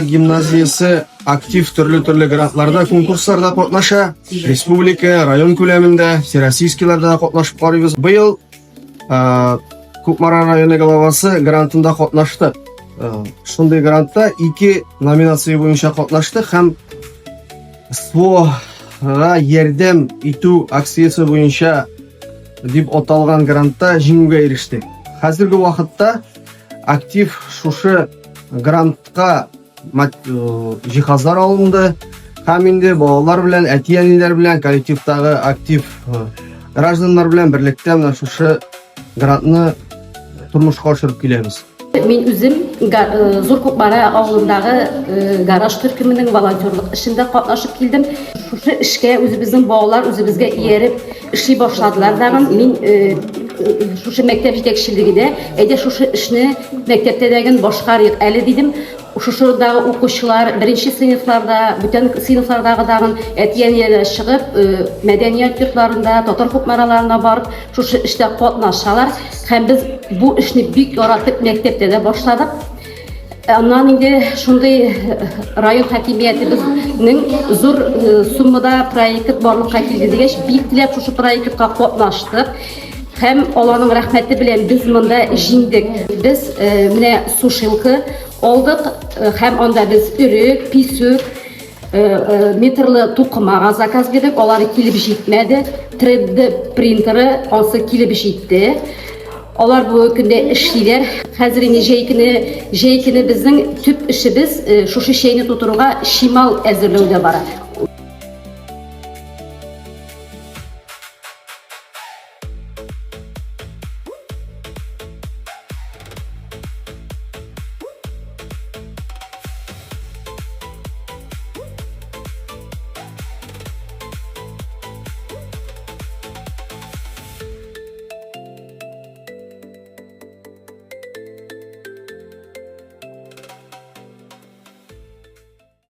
Гимназиясе актив төрле-төрле грантларда, конкурсларда катнаша. Республика, район күләмендә, всероссийскийларда да катнашып карыйбыз. Быел Кукмара районы главасы грантында катнаштык. Шундый грантта ике номинация буенча катнаштык һәм СВОга ярдәм итү акциясе буенча дип аталган грантта җиңүгә ирештек. Хәзерге вакытта актив шушы грантка җиһазлар алынды һәм инде балалар белән, әти-әниләр белән, коллективтагы актив гражданнар белән берлектә менә шушы грантны тормышка ашырып киләбез. Мин үзем Зур Кукмара авылындагы гараж төркеменең волонтерлык эшендә катнашып килдем. Шушы эшкә үзебезнең балалар үзебезгә ияреп эшли башладылар дагын. Мин шушы мәктәп җитәкчелегенә, әйдә шушы эшне мәктәптә дә башкарыйк әле дидем. Шушындагы укучылар беренче сыйныфларда, бүтән сыйныфлардагы дагын әти-әниләр чыгып, мәдәният йортларында, татар кукмараларына барып, шушы эштә катнашалар. Һәм без бу эшне бик яратып мәктәптә дә башладык. Аннан инде шундый район хакимиятебезнең зур суммада проект барлыкка килде дигәч, бик теләп шушы проектка катнаштык. Һәм Алланың рәхмәте белән без монда җиңдек. Без менә сушилка алдык һәм анда без өрек, писүк, метрлы тукымага заказ бирдек, алары килеп җитмәде. 3D принтеры ансы килеп җитте. Алар бүгенге көндә эшлиләр. Хәзер инде җәй көне, җәй көне безнең төп эшебез шушы чәйне тутыруга чимал әзерләүдә бара.